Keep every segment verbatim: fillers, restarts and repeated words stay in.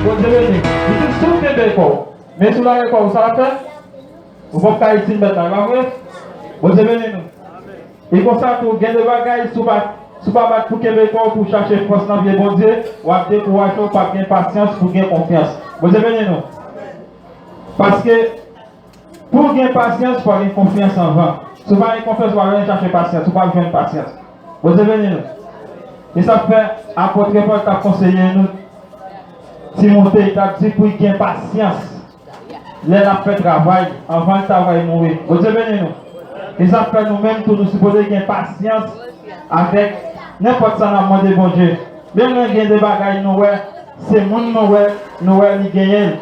Bondye beni. Li di, si w kenbe kò w, men si w lage kò w, sa w ap fè? Ou p ap ka itil mèt la, pa vre? Bondye beni nou. E konsa tou, gen de bagay, si w pa, si w pa bat pou kenbe kò w, pou w chache fòs nan pye Bondye, w ap dekouraje, w p ap gen pasyans pou gen konfyans. Bondye beni nou. Paske, pou w gen pasyans, fò w gen konfyans anvan. Si w pa gen konfyans, ou pa bezwen chache pasyans, ou p ap jwenn pasyans. Bondye beni nou. E sa fè apot Pòl t ap konseye nou, Timote, li t ap di pou l gen pasyans lè l ap fè travay, anvan l travay mouri. Bondye beni nou. E sa fè nou menm tou, nou sipoze gen pasyans avèk nenpòt sa n ap mande Bondye. Menm lè gen de bagay nou wè, se moun nou wè, nou wè li genyen l,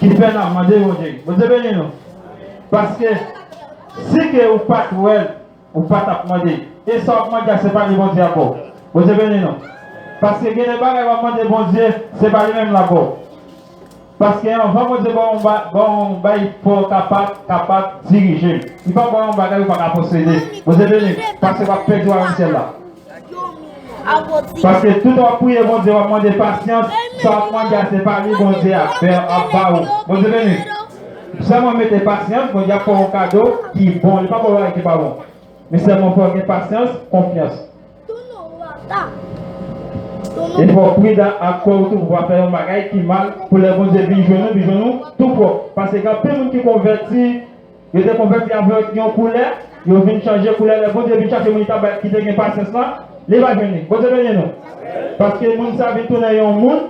ki fè n ap mande Bondye. Bondye beni nou. Paske, si ke ou pa t wè l, ou pa t ap mande. E sa w ap mande a, se pa li Bondye ap ba w. Bondye beni nou. Paske gen de bagay w ap mande Bondye, se pa li menm l ap ba w. Paske anvan Bondye ba w yon ba-, ba w yon bagay, fò w kapab, kapab dirije l. Li pa ba w yon bagay ou pa ka posede. Bondye beni. Paske w ap pèdi wayòm syèl la. Paske tout w ap priye Bondye, w ap mande pasyans, sa w ap mande a, se pa li Bondye ap fè, ap ba ou. Bondye beni. Sèlman mete pasyans, Bondye ap fè w yon kado ki bon, li pa ba w bagay ki pa bon. Men sèlman fò w gen pasyans, konfyans. E fò w pridan ak kò w tou pou w pa fè yon bagay ki mal, pou lè Bondye vin jwenn ou, vin jwenn ou tou pwòp. Paske gen anpil moun ki konvèti, yo te konvèti avèk yon koulè, yo vin chanje koulè. Lè Bondye vin chache moun ki ta bay, ki te gen pasyans lan, li pa jwenn li. Bondye beni nou. Paske moun sa vin tounen yon moun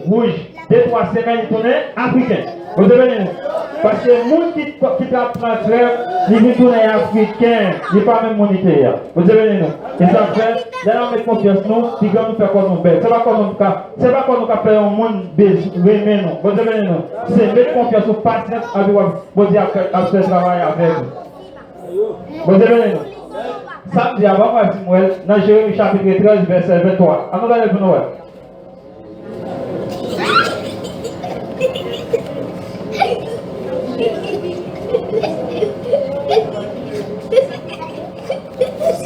wouj. De twa semèn, li tounen afriken. Bondye beni nou. Paske moun ki, ki t ap pran trèv, li vin tounen afriken. Li pa menm moun li te ye a. Bondye beni nou. E sa fè, lè n ap met konfyans nou, pi gran nou fè kò nou bèl. Se pa kò nou ka, se pa kò nou ka fè yon moun bez-, renmen nou. Bondye beni nou. Se met konfyans ou, pasyans, epi w ap Bondye ap fè, ap fè travay avèk ou. Bondye beni nou. Samdi a, ban m wè si m wè l nan Jeremi chapit trèz, vèsè venntwa. Ann nou gade l pou nou wè.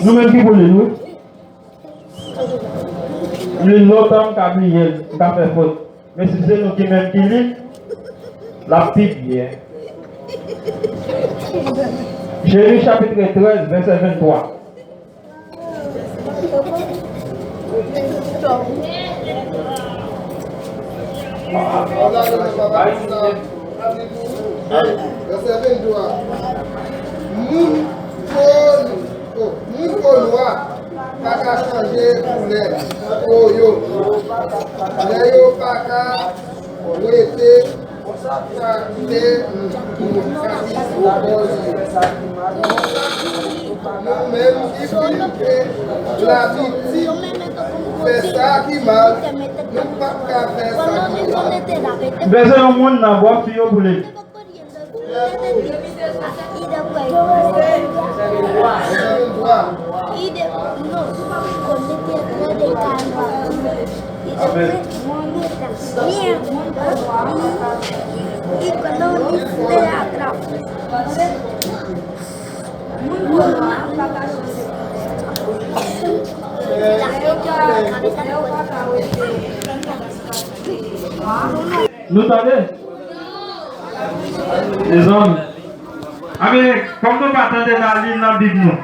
Nou menm ki pou li l, wi. M li l lontan, m ka bliye l, m ka fè fot. Men si se nou ki menm ki li, l ap pi byen. Jeremi chapit trèz, vèsè venntwa. Vèsè venntwa. Moun po, oh, moun po nwa pa ka chanje koulè po yo. Lè yo pa ka rete sa ki te, mm, sa ki sou kò yo. Nou menm ki fin fè labitid fè sa ki mal, nou p ap ka fè sa ki byen. Bezwen yon moun nan bò fi yo boule. Amen. Nou tande? Mezanmi. Amen. Kòm nou pa tande, n a li l nan Bib nou.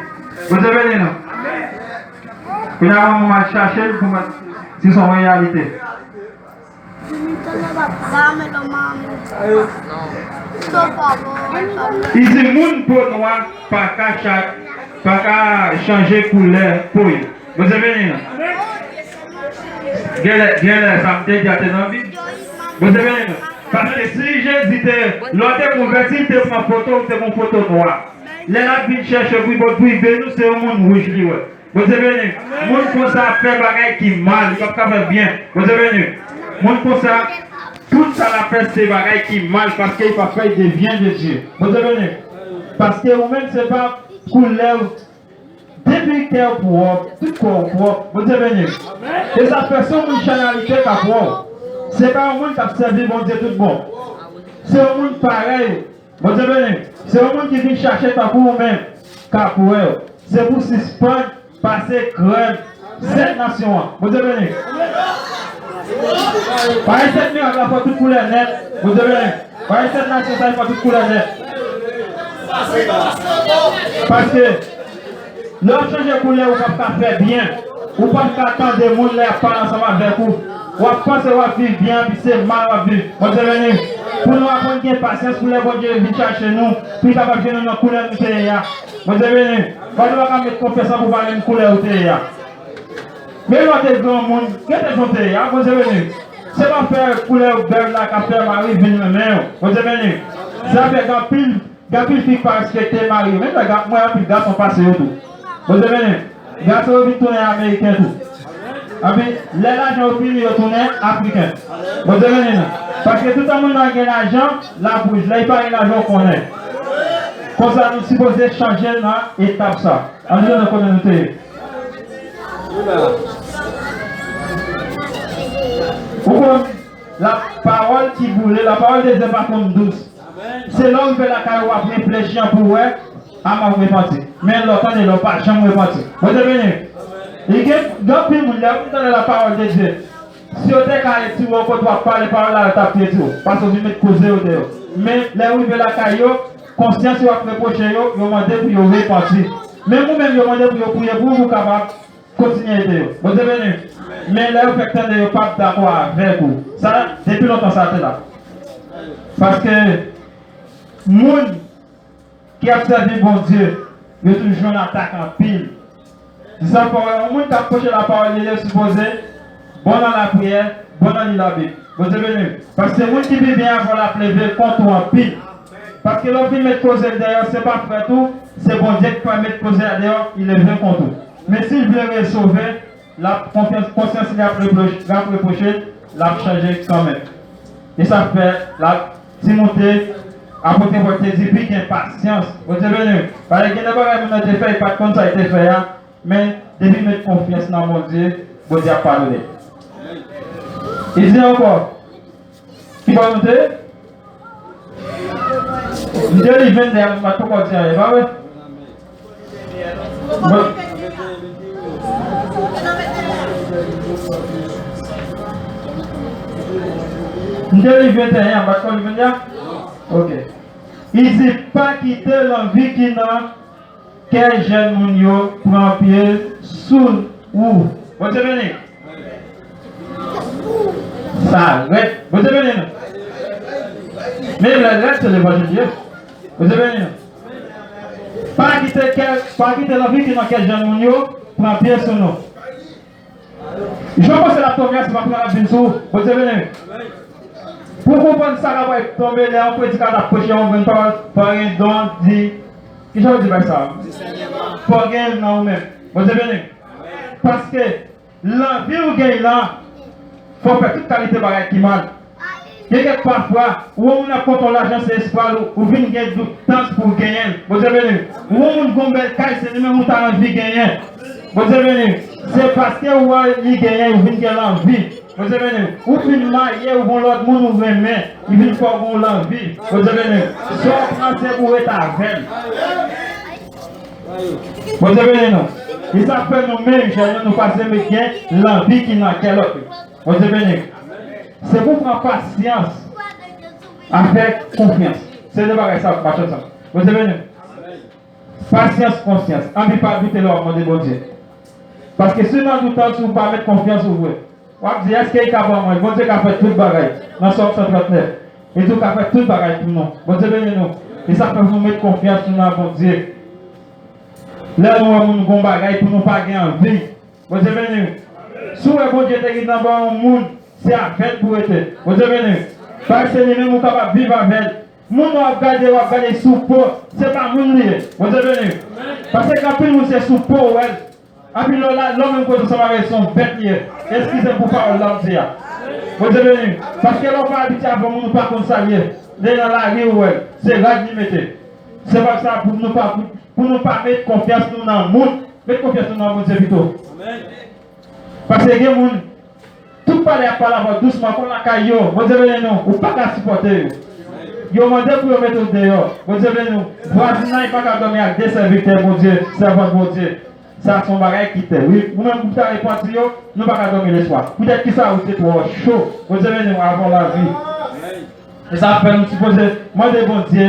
Bondye beni nou. Kounye a, mwen, mwen al chache l pou mwen, si se yon reyalite. Li di, moun po nwa pa ka cha-, pa ka chanje koulè po yo. Bondye beni nou. Genlè, genlè, sa m te di a te nan Bib. Bondye beni nou. Paske si Jezi te, lè w te konvèti, l te pran foto, l te pran foto nwa. Lè l ap vin chèche pou l, pou l beni w, se yon moun wouj li wè. Bondye beni. Moun konsa ap fè bagay ki mal, li p ap ka fè byen. Bondye beni. Moun konsa, tout sa l ap fè se bagay ki mal, paske li p ap fè de byen de Dye. Bondye beni. Paske ou menm se pa koulè, depi kè w pwòp, tout kò w pwòp. Bondye beni. E sa fè se yon moun chanalite k ap wè w. Se pa yon moun k ap sèvi Bondye tout bon. Se yon moun parèy. Bondye beni. Se yon moun ki vin chache tankou ou menm, k ap wè w. Se pou sispann pase krèv sèt nasyon an. Bondye beni. Pami sèt mirak la, fò tout koulè nèt. Bondye beni. Pami sèt nasyon sa, fò tout koulè nèt. Paske lè w chanje koulè, ou p ap ka fè byen. Ou p ap ka tande moun lè y ap pale ansanm avèk ou. W ap panse w ap viv byen, epi se mal w ap viv. Bondye beni. Pou nou aprann gen pasyans pou lè Bondye vin chache nou, pou li kapab jwenn nou nan koulè nou te ye a. Bondye beni. Fò nou pa ka met konfyans nan pou pa menm koulè ou te ye a. Men lè w te granmoun, gen te jan w te ye a, Bondye beni. Se pa fè koulè bèv la k ap fè mari vin renmen w. Bondye beni. Sa fè gen anpil, gen anpil fi k pa respekte mari yo. Menm jan mwen, anpil gason pase yo tou. Bondye beni. Gason yo vin tounen ameriken tou. Anpi, lè lajan yo fini, yo tounen afriken. Bondye beni nou. Paske toutan moun nan gen lajan, l ap wouj. Lè li pa gen lajan, w konnen. Konsa, nou sipoze chanje nan etap sa. Ann tounen kote nou te ye. Ou konn, la pawòl ki boule, la pawòl de Dye pa konn dous. Se lè w rive lakay ou, w ap reflechi anpil pou w wè, a m ap repanti. Men lè w tande, lè w pa janm repanti. Bondye beni. Li gen, gen anpil moun, lè moun tande la pawòl de Dye, si yo te ka retire w kote w ap pale pawòl la, yo t ap retire w. Paske w vin met koze yo deyò. Men lè w rive lakay yo, konsyans yo ap repwoche yo, yo mande pou yo repanti. Menm ou menm, yo mande pou yo priye pou ou, pou w kapab kontinye ede yo. Bondye beni. Men lè yo fèk tande, yo p ap dakò avèk ou. Sa, depi lontan sa te la. Paske moun ki ap sèvi Bondye, yo toujou jwenn atak anpil. Se sa fè w wè yon moun k ap preche lapawòl de Dye sipoze bon nan lapriyè, bon nan li Labib. Bondye beni w. Paske moun ki pi byen avè w la ap leve kont ou anpil. Paske lè w fin met koze l deyò, se pa frèt ou, se Bondye ki fè met koze a deyò, li leve kont ou. Men si l vle resove, l ap konfyans, konsyans li ap repwoche, l ap repwoche l, l ap chanje kanmenm. E sa fè, l ap, Timote, apot Pòl te di, pi gen pasyans. Bondye beni w. Paske gen de bagay moun nan te fè, li pa t konn sa li te fè a, men depi l met konfyans nan Bondye, Bondye ap padone l. Li di ankò, ki bò nou te ye? M te li venndè a, m pa t poko di anyen, pa vre? Bon. M te li venteyen an, m pa t ko li venndè a? Ok. Li di, pa kite lanvi ki nan kè jèn moun yo pran pye sou ou. Bondye beni. Sa rèd. Bondye beni nou. Men lè rèd se levanjil ye. Bondye beni nou. Pa kite kè, pa kite lanvi ki nan kè jèn moun yo pran pye sou nou. Jan w panse l ap tonbe a, se pa pran l ap vin sou ou. Bondye beni nou. Pou w konprann sa k ap tonbe lè yon predikatè ap preche yon grenn pawòl, fò w gen don di, kijan w di bagay sa? Fò w gen l nan ou menm. Bondye beni. Paske lanvi ou gen la, fò w fè tout kalite bagay ki mal. Gen kèk pafwa, ou wè yon moun ap konte w lajan, se espwa l, ou vin gen doutans pou w genyen l. Bondye beni w. Ou wè yon moun gon bèl kay, se li menm ou ta anvi genyen. Bondye beni w. Se paske ou wè li genyen, ou vin gen lanvi. Bondye beni w. Ou fin marye, ou gon lòt moun ou renmen, li vin fè w gon lanvi. Bondye beni w. Sa w pran se pou w ret avè l. Bondye beni nou. E sa fè nou menm, jèn yo, nou pa janm gen lanvi ki nan kè lòt yo. Bondye beni. Se pou pran pasyans avèk konfyans. Se de bagay sa k mache ansanm. Bondye beni. Pasyans, konfyans. Anvi pa doute lè w ap mande Bondye. Paske si w nan doutans, ou pa met konfyans ou vre. W ap di, èske li ka ban mwen? Bondye ka fè tout bagay. Nan Sòm san trannèf, li di, ou ka fè tout bagay pou nou. Bondye beni nou. E sa fè pou nou met konfyans nou nan Bondye. Lè nou wè moun gon bagay pou nou pa gen anvi. Bondye beni w. Si w wè Bondye te gentan ba yon moun, se avè l pou rete. Bondye beni w. Paske se li menm ou kapab viv avè l. Moun w ap gade, w ap gade sou po, se pa moun li ye. Bondye beni w. Paske gen anpil moun se sou po w wè l. Anpil lè w la, lè w menm kote ansanm avè l, se yon bèt li ye. Eskize m pou pawòl la m di a. Bondye beni w. Paske lè w pa abitye avè yon moun, ou pa konn sa l ye. Lè l nan lari, ou wè l. Se rad li mete. Se pa sa pou nou pa, pou, pou nou pa met konfyans nou nan moun. Met konfyans nou nan Bondye pito. Paske gen moun, tout pale y ap pale avè w dousman, kon lakay yo. Bondye beni nou, ou pa ka sipòte yo. Yo mande pou yo mete w deyò. Bondye beni nou. Vwazinay pa ka dòmi ak de sèvitè Bondye, sèvant Bondye. Sa se yon bagay ki tè. Wi, ou menm ou ta repanti yo, nou pa ka dòmi lèswa. Poutèt ki sa ou te twò cho. Bondye beni w, avè w lavi. E sa fè nou sipoze mande Bondye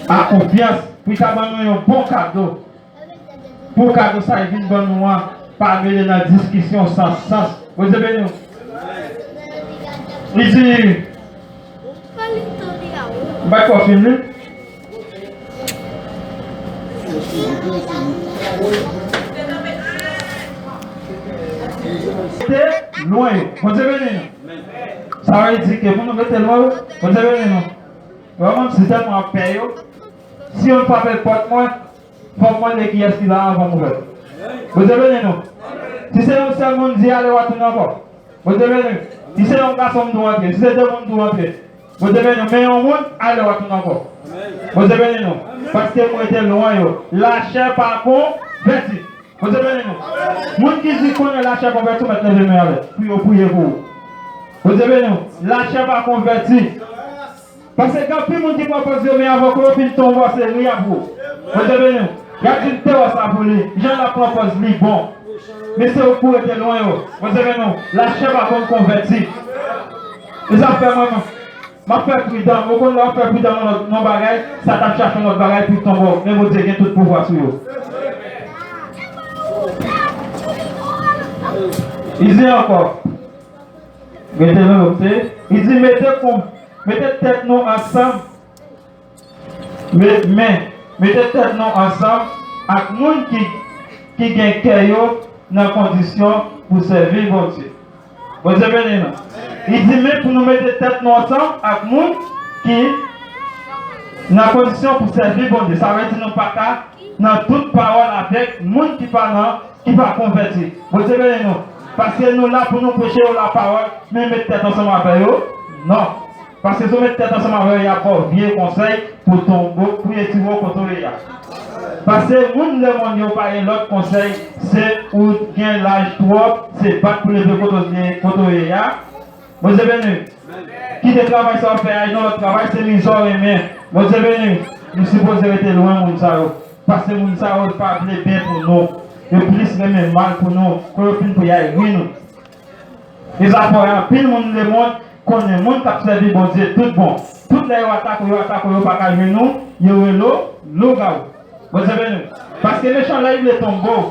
ak konfyans pou l ka ban nou yon bon kado. Pou kado sa l vin ban nou an, pa mele nan diskisyon san sans. Bondye beni w. Li di, m pa kwè w fin li. Rete lwen yo. Bondye beni nou. Sa vle di ke pou nou rete lwen yo, Bondye beni nou. Vrèman, si tèlman ap pè yo, si youn frape pòt mwen, fòk mwen wè kiyès ki la anvan m ouvè. Bondye beni nou. Si se yon sèl moun di ale, w a tounen ankò. Bondye beni. Si se yon gason m di w antre, si se de moun m di w antre. Bondye beni nou. Men yon moun, ale, w a tounen ankò. Bondye beni nou. Paske m rete lwen yo. Lachè pa konvèti. Bondye beni nou. Moun ki di konnen lachè konvèti, w mèt leve men avè l pou yo priye pou ou. Bondye beni nou. Lachè pa konvèti. Paske gen anpil moun ki pran pòz yo, men avan ke yo fin tonbe, se ri y ap ri w. Bondye beni w. Y ap di m te wè sa pou li. Jan l ap pran pòz li bon. Men se ou k pou rete lwen yo. Bondye beni w. Lachè pa konn konvèti. E sa fè mwen, m ap fè pridan. Ou konn lè w ap fè pridan nan lòt, nan bagay, sa t ap chache yon lòt bagay pou l tonbe w. Men Bondye gen tout pouvwa sou yo. Li di ankò. Rete lwen yo, se, li di, mete kon, mete tèt nou ansanm. Me, men, mete tèt nou ansanm ak moun ki, ki gen kè yo nan kondisyon pou sèvi Bondye. Bondye beni nou. Li di, men pou nou mete tèt nou ansanm ak moun ki nan kondisyon pou sèvi Bondye. Sa vle di nou pa ka nan tout pawòl avèk moun ki pa nan, ki pa konvèti. Bondye beni nou. Paske nou la pou nou preche yo lapawòl, men met tèt ansanm avè yo? Non. Paske si w met tèt ansanm avè yo, y ap ba w vye konsèy pou tonbe, pou retire w kote w ye a. Paske moun lemonn yo pa gen lòt konsèy, se ou gen laj twòp, se bat pou leve kote w ye, kote w ye a. Bondye beni w. Kite travay sa w ap fè a, al nan lòt travay, se mizè w renmen. Bondye beni w. Nou sipoze rete lwen moun sa yo. Paske moun sa yo pa vle byen pou nou. Yo plis renmen mal pou nou. Kon yo fin pou y al ri nou. E sa fè anpil moun lemonn konnen moun k ap sèvi Bondye tout bon. Tout lè yo atake w, yo atake w, yo pa ka jwenn ou, yo rele w lougawou. Bondye beni w. Paske mechan lè li vle tonbe w,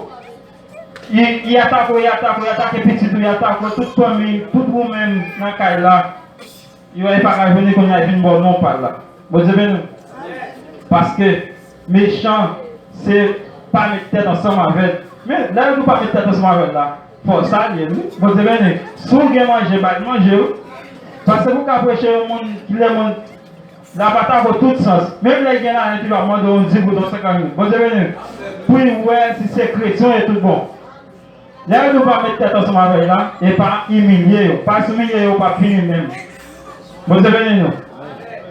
li, li atake w, li atake w, li atake pitit ou, li atake w, tout fanmi, tout ou menm nan kay la. Yo wè li pa ka jwenn li, kounye a li vin ba w non pa l la. Bondye beni w. Paske mechan se pa met tèt ansanm avè l. Men lè yo di w pa met tèt ansanm avè l la, fòs a l ye wi. Bondye beni w. Si w gen manje, ba l manje wi. Paske pou w ka preche yon moun ki lemonn la pa ta vo tout sans. Menm lè l gen lajan, li va mande w yon dis goud, yon senkant goud. Bondye beni w. Pou l wè si se kretyen w ye tout bon. Lè yo di w pa met tèt ansanm avè l la, e pa imilye yo. Pas imilye yo, yo p ap vini menm. Bondye beni nou.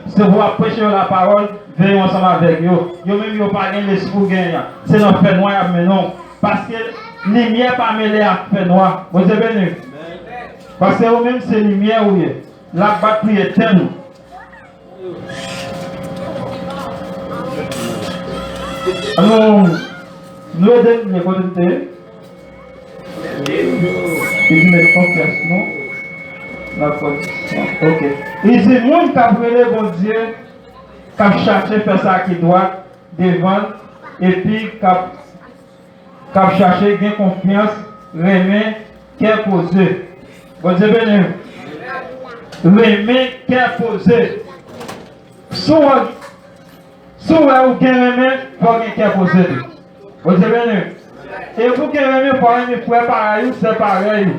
Se pou w ap preche yo lapawòl, veye w ansanm avèk yo. Yo menm yo pa gen lespri w genyen an. Se nan fènwa y ap mennen w. Paske limyè pa mele ak fènwa. Bondye beni w. Paske ou menm se limyè ou ye. L ap bat pou l etenn ou. Ann nou, nou ede m lye kote m te ye. Li di met konfyans nou nan kondisyon. Ok. Li di moun k ap rele Bondye, k ap chache fè sa ki dwat devan l, epi k ap k ap chache gen konfyans, renmen, kè poze. Bondye beni w. Renmen, kè poze. Si w, si w wè ou gen renmen, fò w gen kè poze tou. Bondye beni w. E pou gen renmen, fò w renmen frè parèy ou, sè parèy ou.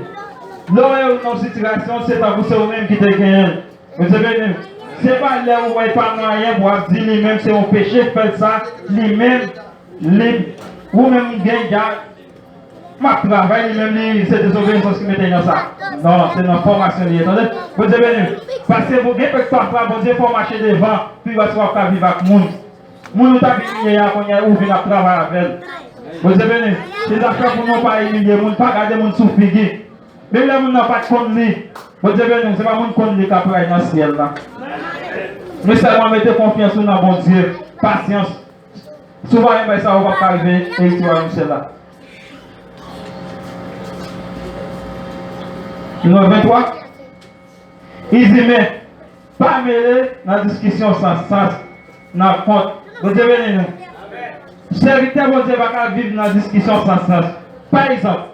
Lè w wè ou nan yon sitiyasyon, se tankou se ou menm ki te genyen l. Bondye beni w. Se pa lè ou wè l pa nan anyen pou w ap di li menm se yon peche k fè l sa, li menm, li, ou menm ou gen gad, m ap travay, li menm li, se dezobeyisans ki mete l nan sa. Non, se nan fòmasyon li ye, tande. Bondye beni w. Paske pou gen kèk pafwa, Bondye fè w mache devan, pi paske w ap ka viv ak moun. Moun ou t ap imilye a, kounye a ou vin ap travay avè l. Bondye beni w. Se zafè pou nou pa imilye moun, pa gade moun sou figi. Menm lè moun nan pa t konn li, Bondye beni w, se pa moun konn li k ap ray nan syèl la. Men sèlman mete konfyans ou nan Bondye. Pasyans. Si w pa renmen bagay sa yo, w p ap ka rive erite wayòm syèl la. Nou nan venntwa. Li di, men, pa mele nan diskisyon san sans, nan kont. Bondye beni nou. Sèvitè Bondye pa ka viv nan diskisyon san sans. Pa egzanp,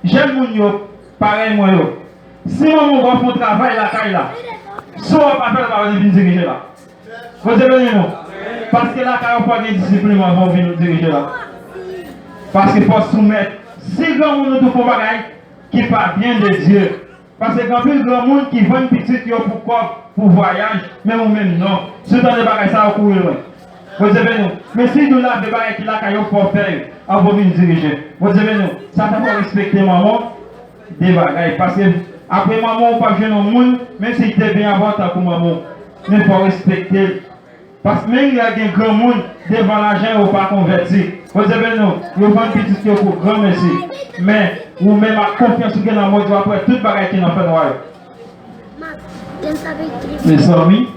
jèn moun yo, parèy mwen yo, si manman w ap fè yon travay lakay la, si w ap apèl pa vin dirije la. Bondye beni nou. Paske lakay ou pa gen disiplin anvan w vin dirije la. Paske fò w soumèt. Si granmoun ou tou fè yon bagay ki pa byen de Dye, paske gen anpil granmoun ki vann pitit yo pou kòb, pou vwayaj, men ou menm non. Si w tande bagay sa yo, kouri lwen. Bondye beni w. Men si nou lave bagay ki lakay yo, fò w fè yo anvan w vin dirije. Bondye beni w. Sa fè fò w respekte manman w, de bagay. Paske apre manman w, ou p ap jwenn yon moun, menm si l te byen avan w tankou manman w. Men fò w respekte l. Paske menm lè gen granmoun devan lajan yo pa konvèti. Bondye beni w. Yo vann pitit yo pou granmesi. Men, ou menm ak konfyans ou gen nan Bondye, w ap wè tout bagay ki nan fènwa yo. Mezanmi,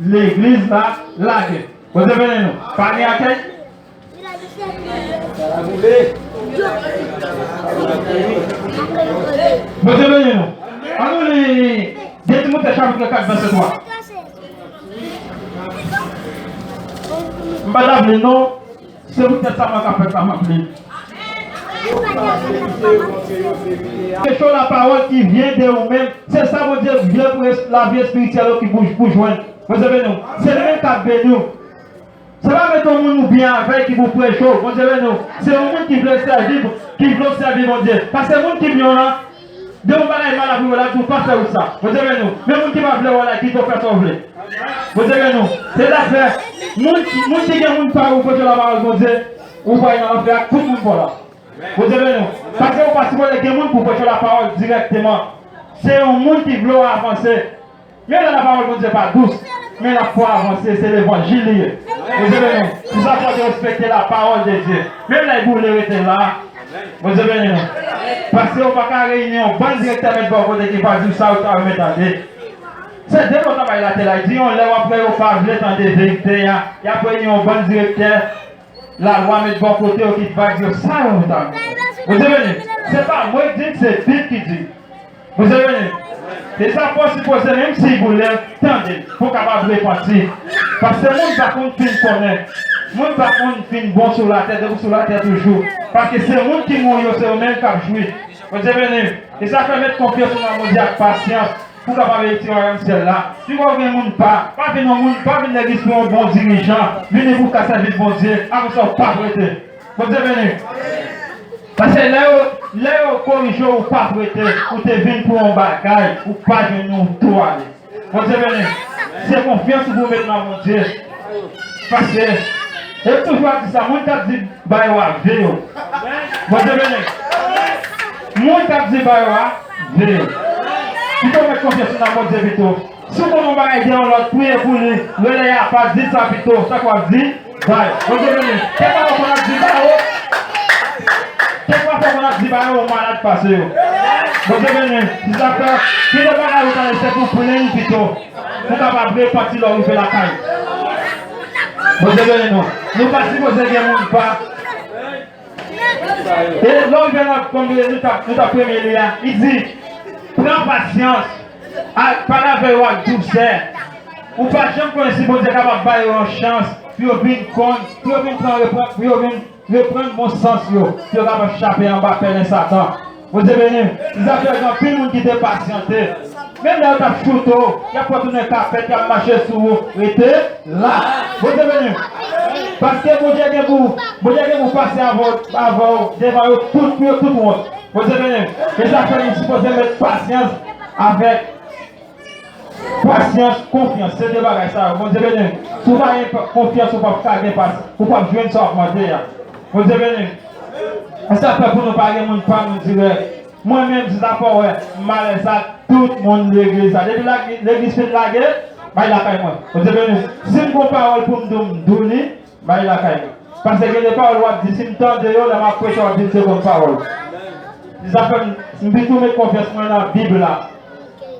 legliz la lage. Bondye beni nou. Pa gen akèy? Bondye beni nou. Ann nou li de Timote chapit kat, vèsè twa. M pa t ap li non. Se poutèt sa mwen ka fè sa, m ap li. Ke cho la pawòl ki vyen de ou menm. Se sa Bondye vle pou es-, lavi espirityèl ou ki pou, pou jwenn. Bondye beni w. Se li menm k ap beni w. Se pa mete yon moun ou byen avè l ki pou preche w. Bondye beni w. Se yon moun ki vle sèvi, ki vle w sèvi Bondye. Paske moun ki byen w lan, de yon bagay mal ap rive la, di w pa fè w sa. Bondye beni w. Men moun ki pa vle w la, kite w fè sa w vle. Bondye beni w. Se zafè moun, moun ki gen moun pa ou preche lapawòl Bondye, ou pral nan lanfè ak tout moun pa w la. Bondye beni w. Paske ou pa sipoze gen moun pou preche lapawòl dirèkteman. Se yon moun ki vle w avanse. Men lè lapawòl Bondye pa dous, men l ap fè w avanse, se levanjil li ye. Bondye beni w. Se sa fò w te respekte lapawòl de Dye. Menm lè l boule, rete la. Bondye beni nou. Paske ou pa ka reyini yon bann direktè met bò kote ki pa di w sa ou ta renmen tande. Se de bò travay la te la. Di yon lè w ap wè yo pa vle tande verite a. Y ap reyini yon bann direktè lalwa met bò kote yo ki va di yo sa yo ta renmen. Bondye beni. Se pa mwen ki di l, se Bib ki di. Bondye beni. E sa fò w sipoze, menm si boule, tande l, pou w kapab repanti. Paske moun pa konn fin konnen. Moun pa konn fin bon sou latè, depi w sou latè toujou. Paske se moun ki mouri yo, se yo menm k ap jwi. Bondye beni. E sa fè met konfyans ou nan Bondye ak pasyans pou w kapab erite wayòm syèl la. Si w gen moun pa, pa vin yon moun, pa vin legliz pou yon bon dirijan. Vini pou w ka sèvi Bondye. Apre sa, w p ap rete. Bondye beni. Paske lè yo, lè yo korije w, ou p ap rete, ou te vin pou yon bagay, ou pa jwenn yon tou ale. Bondye beni. Se konfyans ou pou met nan Bondye. Paske, e toujou ap di sa, moun k ap di bagay yo a ve yo. Bondye beni. Moun k ap di bagay yo a ve yo. Pito w met konfyans ou nan Bondye pito. Si w konn yon bagay gen yon lòt, priye pou li, rele y apa, di l sa pito, sa k w ap di, bay. Bondye beni. Kèk pafwa w konn ap di ba yo, kèk pafwa w konn ap di ba yo, ou malad pase yo. Bondye beni. Se sa k fè, gen de bagay ou tande se pou plenn pito, pou w kapab repanti lè w rive lakay. Bondye beni nou. Nou pa sipoze gen moun pa. E lè w rive nan, kòm nou t ap, nou t ap premye li a, li di, pran pasyans, ak, pale avè yo ak dousè. Ou pa janm konnen si Bondye kapab ba yo yon chans pou yo vin konn, pou yo vin pran reprann, pou yo vin reprann bon sans yo, pou yo kapab chape anba pèlen Satan. Bondye beni w. Se sa fè gen anpil moun ki te pasyante. Menm lè yo t ap choute w, y ap fè w tounen kapèt, y ap mache sou ou. Rete la. Bondye beni w. Paske Bondye gen pou, Bondye gen pou pase avè w, avè w, devan yo tout, pou yo tout wont. Bondye beni w. E sa fè nou sipoze met pasyans avèk pasyans, konfyans. Se de bagay sa yo. Bondye beni w. Si w pa gen pa-, konfyans, ou p ap ka gen pas-, ou p ap jwenn sa w ap mande a. Bondye beni w. E sa fè pou nou pa gen moun pa nou dirèk. Mwen menm, si sa fè w wè, m alèz ak tout moun legliz la. Depi la, legliz fin lage, bay lakay mwen. Bondye beni w. Si m gon pawòl pou m di w, m di w li, bay lakay mwen. Paske gen de pawòl w ap di, si m tande yo, lè m ap preche, w ap di m se konn pawòl. Se sa fè m, m pito met konfyans mwen nan Bib la.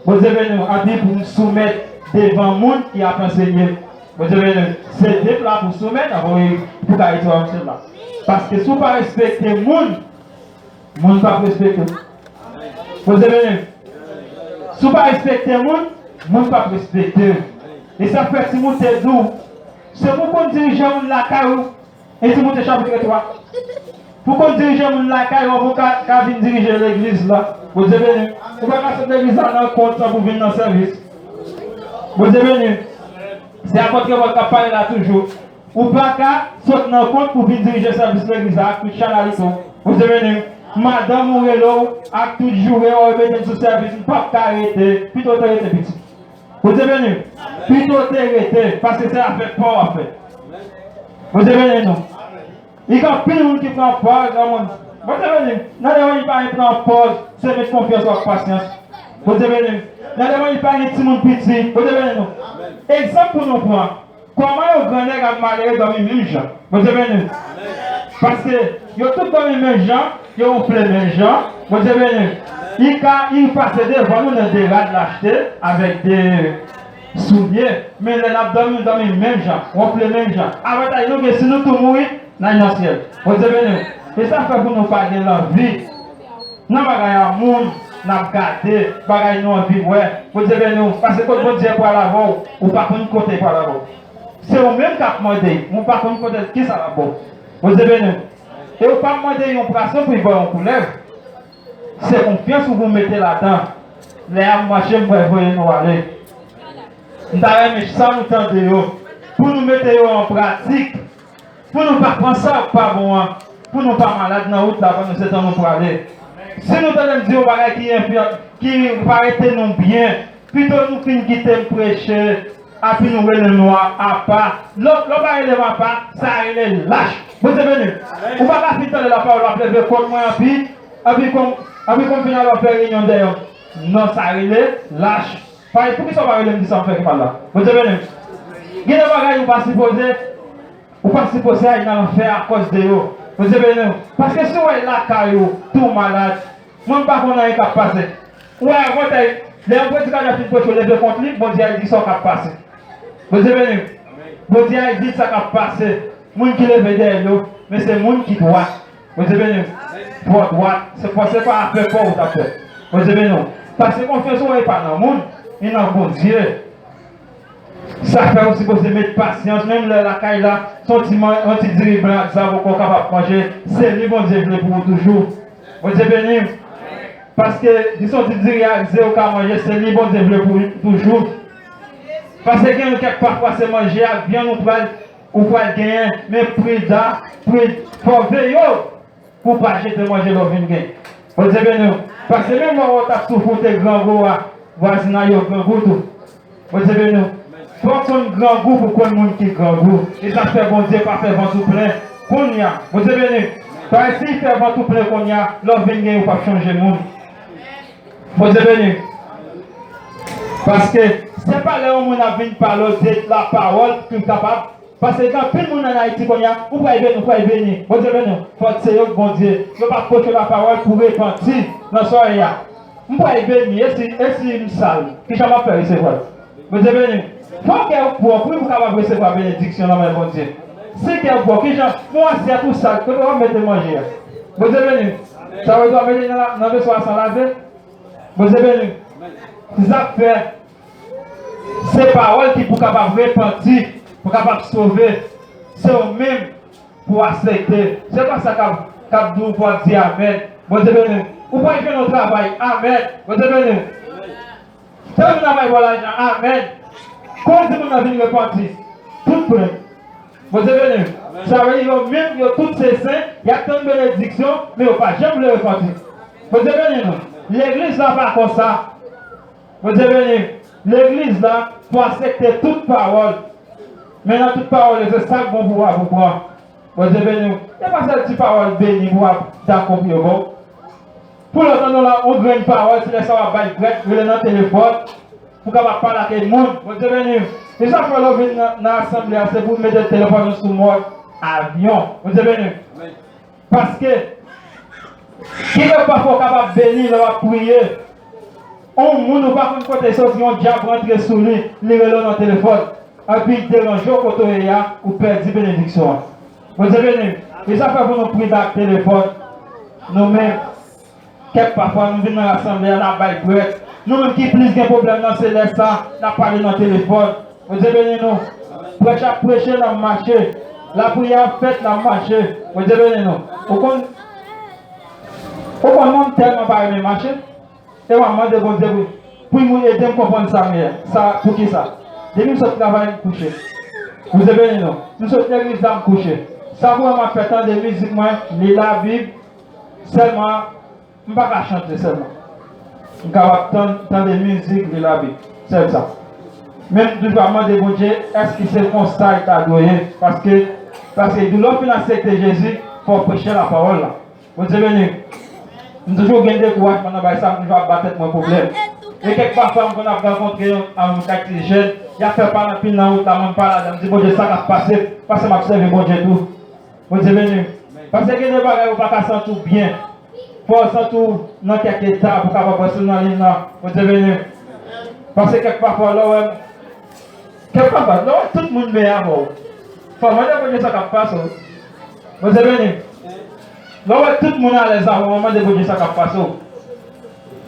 Bondye beni w. Bib pou m soumèt devan moun ki ap ansenye m. Bondye beni w. Se Bib la pou soumèt, anvan w pou ka retire w nan syèl la. Paske si w pa respekte moun, moun p ap respekte w. Bondye beni w. Si w pa respekte moun, moun p ap respekte w. E sa fè Timote di w, se pou w konn dirije moun lakay ou. E Timote chapit twa. Pou w konn dirije moun lakay ou, pou w ka, ka vin dirije legliz la. Bondye beni w. Ou pa ka sot legliz la nan kont san pou vin nan sèvis. Bondye beni w. Se apot Pòl k ap pale la toujou. Ou pa ka sot nan kont pou vin dirije sèvis legliz la ak tout chanalite w. Bondye beni w. Madanm ou rele w ak tout joure w, ou mete l sou sèvis, m p ap ka rete. Pito w te rete piti. Bondye beni w. Pito w te rete, paske se afè pa w w ap fè. Bondye beni nou. Li gen anpil moun ki pran pòz nan moun. Bondye beni w. Nan levanjil pa gen pran pòz, se met konfyans w ak pasyans. Bondye beni w. Nan levanjil pa gen timoun piti. Bondye beni nou. Egzanp pou nou pran. Kòman yon grannèg ak malere dòmi menm jan? Bondye beni w. Paske yo tout dòmi menm jan, yo wonfle menm jan. Bondye beni w. Li ka, li pase devan nou nan de rad l achte avèk de soulye. Men lè n ap dòmi, nou dòmi menm jan, wonfle menm jan. Avantaj nou gen, si nou tou mouri, n al nan syèl. Bondye beni w. E sa fè pou nou pa gen lanvi nan bagay a moun, n ap gade bagay nou anvi wè. Bondye beni w. Paske kot Bondye pral avè w, ou pa konn kote l pral avè w. Se ou menm k ap mande, men w pa konn kote l, kisa l ap ba w. Bondye beni w. E ou pa mande yon pwason pou l ba w yon koulèv. Se konfyans ou pou mete ladan. Lè y ap mache, m pral voye nou ale. M ta renmen sa nou tande yo, pou nou mete yo an pratik. Pou nou pa pran sa k pa bon an, pou nou pa malad nan wout la pandan se tan nou prale. Si nou tande m di yon bagay ki enfè-, ki pa rete nou byen, pito nou fin kite m preche, epi nou rele m apa. Lè, lè w pa rele m apa, sa rele lach. Bondye beni w. Ou pa ka fin tande lapawòl, w ap leve kont mwen, epi, epi kon, epi kon final w ap fè reyinyon dèyè m. Non, sa rele lach. Paske poukisa w pa rele m di sa m fè ki mal la? Bondye beni w. Gen de bagay ou pa sipoze Ou pa sipoze al nan lanfè akòz de yo. Bondye beni w. Paske si w wè lakay ou tou malad, mwen m pa konn anyen k ap pase. Ou wè avantay, lè yon predikatè fin preche, w leve kont li, Bondye al di sa k ap pase. Bondye beni w. Bondye al di sa k ap pase. Moun ki leve dèyè yo, men se moun ki dwat. Bondye beni w. Fò dwat. Se pa, se pa afè pa w ou t ap fè. Bondye beni w. Paske konfyans ou e pa nan moun, e nan Bondye. Sa fè ou sipoze met pasyans, menm lè lakay la, se yon ti man-, yon ti diri blan ak zavokò w kapab manje, se li Bondye vle pou ou toujou. Bondye beni w. Paske, di se yon ti diri ak ze ou ka manje, se li Bondye vle pou ou toujou. Paske gen yon kèk pafwa se manje ak vyann ou pral, ou pral genyen, men prida, pri, fò w veye w. Pou w pa jete manje lè w vin gen. Bondye beni w. Paske menm lè w t ap soufri, w te grangou a, vwazinay yo grangou tou. Bondye beni w. Fò w konn grangou pou w konn moun ki grangou. E sa fè Bondye pa fè vant ou plen kounye a. Bondye beni w. Paske si l fè vant ou plen kounye a, lè w vin gen, ou p ap chanje moun. Bondye beni w. Paske se pa lè yon moun ap vin pale w de lapawòl ki l kapab Paske gen anpil moun ann Ayiti kounye a, ou pral beni, ou pral beni. Bondye beni w. Fòk se yo k Bondye. Yo p ap pote lapawòl pou repanti nan sòrèy a. M pral beni, e si, e si m sal, kijan m ap fè resevwa l? Bondye beni w. Fò kè w pwòp, wi, pou w kapab resevwa benediksyon nan men Bondye. Si kè w pwòp, kijan, bon, asyèt ou sal, kote w ap mete manje a? Bondye beni w. Sa vle di w ap mete nan la-, nan veso a san lave? Bondye beni w. Se sa k fè Se pawòl ki pou kapab repanti, pou kapab sove. Se ou menm pou aksepte. Se pa sa k ap, k ap di w pou ap di amèn. Bondye beni w. Ou pral jwenn yon travay. Amèn. Bondye beni w. Fè moun nan bay bò lajan. Amèn. Koz di moun nan vin repanti. Tout plen. Bondye beni w. Sa vle di yo menm, yo tout se sen, y ap tann benediksyon, men yo pa janm vle repanti. Bondye beni nou. Legliz la pa konsa. Bondye beni. Legliz la pou aksepte tout pawòl. Men nan tout pawòl yo, se sa k bon pou w ap ou pran. Bondye beni w. E pa sèl ti pawòl beni pou w ap dakò pou yo ba w. Pou lòt nan la, yon grenn pawòl, se lè sa w ap bay grèt, rele nan telefòn, pou kapab pale ak moun. Bondye beni w. E sa fè lè w vin nan, nan asanble a, se pou w mete telefòn ou sou mòd avyon. Bondye beni w. Paske, gen lè pafwa w kapab beni lè w ap priye. Yon moun ou pa konn kote l soti, yon dyab rantre sou li, li rele w nan telefòn. Epi l deranje w kote w ye a, ou pèdi benediksyon an. Bondye beni. E sa fè pou nou pridan ak telefòn. Nou menm, kèk pafwa, nou vin nan rasanble a, n ap bay prèt. Nou menm ki plis gen pwoblèm nan, se lè sa, n ap pale nan telefòn. Bondye beni nou. Prèt ap preche, n ap mache. Lapriyè ap fèt, n ap mache. Bondye beni nou. Ou konn, ou konn, mwen, m tèlman pa renmen mache. E m ap mande Bondye pou, pou l ede m konprann sa m ye. Sa, poukisa? Depi m sot travay, m kouche. Bondye beni nou. M sot legliz la, m kouche. Sa pou wè m ap fè, tande mizik mwen, li Labib, sèlman, m pa ka chante sèlman. M kapab tan-, tande mizik, li Labib. Sèl sa. Men m toujou ap mande Bondye, èske se konsa l ta dwe ye? Paske, paske lè w fin aksepte Jezi, fò w preche lapawòl la. Bondye beni. M toujou gen dekourajman nan bagay sa, m toujou ap ba tèt mwen pwoblèm. E kèk pafwa, m konn ap rankontre yon, yon kantite jèn, y ap fè pale anpil nan wout la, mwen m pa ladan, m di, Bondye, sa k ap pase, paske m ap sèvi Bondye tou. Bondye beni. Paske gen de bagay ou pa ka santi w byen. Fò w santi w nan kèk eta pou w kapab wè si w nan liy nan. Bondye beni. Paske kèk pafwa, lè w wè Kèk pafwa, lè w wè tout moun byen avè w, fò w mande Bondye sa k ap pase w. Bondye beni. Lè w wè tout moun alèz avè w, mande Bondye sa k ap pase w.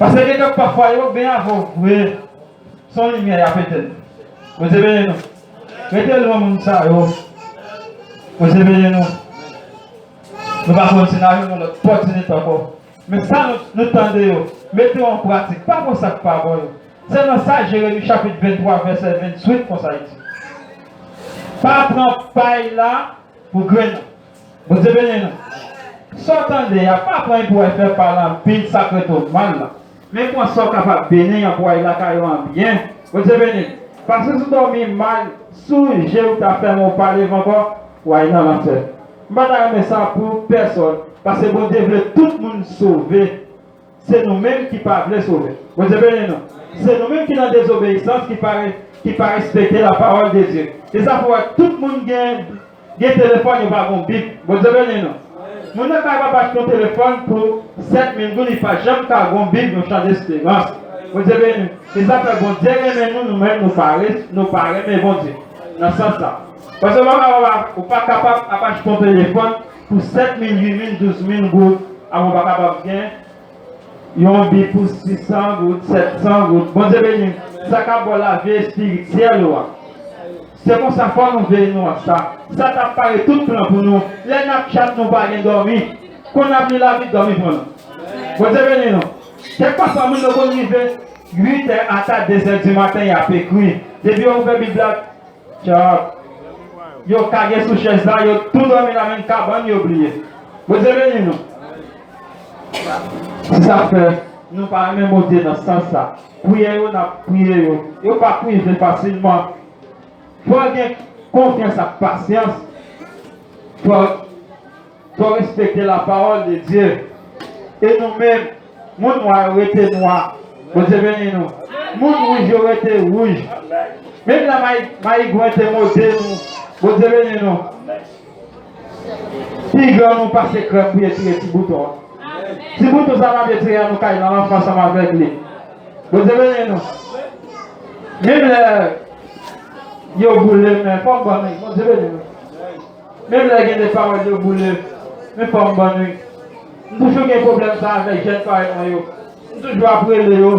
Paske gen kèk pafwa, yo byen avè w vre. Se yon limyè y ap etenn. Bondye beni nou. Rete lwen moun sa yo. Bondye beni nou. Nou pa konn si n a jwenn yon lòt opòtinite ankò. Men sa nou, nou tande yo, mete yo an pratik. Pa pran sa k pa bon yo. Se nan sa Jeremi chapit venntwa, vèsè venntuit, konsa l di. Pa pran pay la pou grenn nan. Bondye beni nou. Sa w tande a, pa pran l pou w fè pale anpil sa k rete w mal la. Men pran sa w kapab beni an pou w al lakay ou an byen. Bondye beni. Paske si w dòmi mal, si w je ou ta fèmen ou pa leve ankò, w al nan lanfè. M pa ta renmen sa pou pèsòn, paske Bondye vle tout moun sove. Se nou menm ki pa vle sove. Bondye beni nou. Se nou menm ki nan dezobeyisans, ki pa, ki pa respekte lapawòl de Dye. E sa fè w wè tout moun gen Gen telefòn, yo pa gon Bib. Bondye beni nou. Moun nan kay papa achte yon telefòn pou sèt mil goud, li pa janm ka gon Bib, yon chan desperans. Bondye beni nou. Se sa fè Bondye renmen nou, nou menm nou pa res-, nou pa renmen Bondye. Nan sans sa. Paske ou pa kapab, ou pa kapab ap achte yon telefòn pou sèt mil, uit mil, douz mil goud, avan ou pa kapab gen Yon Bib pou sis san goud, sèt san goud. Bondye beni. Sa k ap ba w lavi espirityèl ou a. Se konsa fò nou veye nou a sa. Sa t ap pare tout plan pou nou. Lè n ap chat nou pa gen dòmi. Kon n ap li Labib dòmi pran nou. Bondye beni nou. Kèk pafwa moun yo konn rive uit è ata de zè di maten y ap ekri. Depi yo ouvè Bib la, Tchòp. Yo kage sou chèz la, yo tou dòmi nan menm kabann, yo bliye. Bondye beni nou. Se sa k fè nou pa renmen Bondye nan sans sa. Priyè yo n ap priye yo, yo pa prive fasilman. Fò gen konfyans ak pasyans. Fò Fò respekte lapawòl de Dye. E nou menm, moun nwa yo rete nwa. Bondye beni nou. Moun wouj yo rete wouj. Menm lè mayi-, mayigwen te mode nou, Bondye beni nou. Pi gran nou pase krèm pou yo tire ti bouton an. Ti bouton sa n ap tire an nou kay nan lanfè ansanm avèk li. Bondye beni nou. Menm lè yo boule men, fò m ban nou, Bondye beni nou. Menm lè gen de pawòl yo boule, men fò m ban nou. M toujou gen pwoblèm sa avèk jèn parèy mwen yo. M toujou ap rele yo,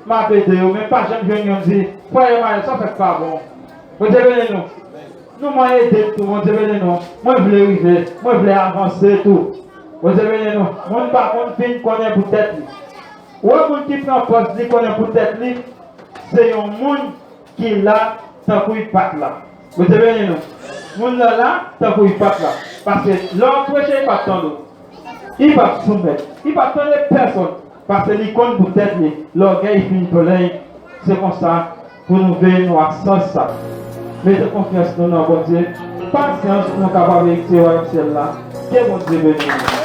m ap ede yo, men pa janm jwenn youn di, Frè Emmanuel, sa w fè k pa bon. Bondye beni nou. Nou mwen ede m tou, Bondye beni nou. Mwen vle rive, mwen vle avanse tou. Bondye beni nou. Moun pa konn fin konnen pou tèt li. Ou wè moun ki pran pòz li konnen pou tèt li, se yon moun ki la tankou li pa t la. Bondye beni nou. Moun nan la tankou li pa t la. Paske lè w ap preche, li pa t tande w. Li pa t soumèt. Li pa t tande pèsonn. Paske li konn pou tèt li. Lògèy fin plen. Se konsa pou nou veye nou ak sans sa. Mete konfyans nou nan Bondye. Pasyans pou nou kapab eritye wayòm syèl la. Ke Bondye beni nou.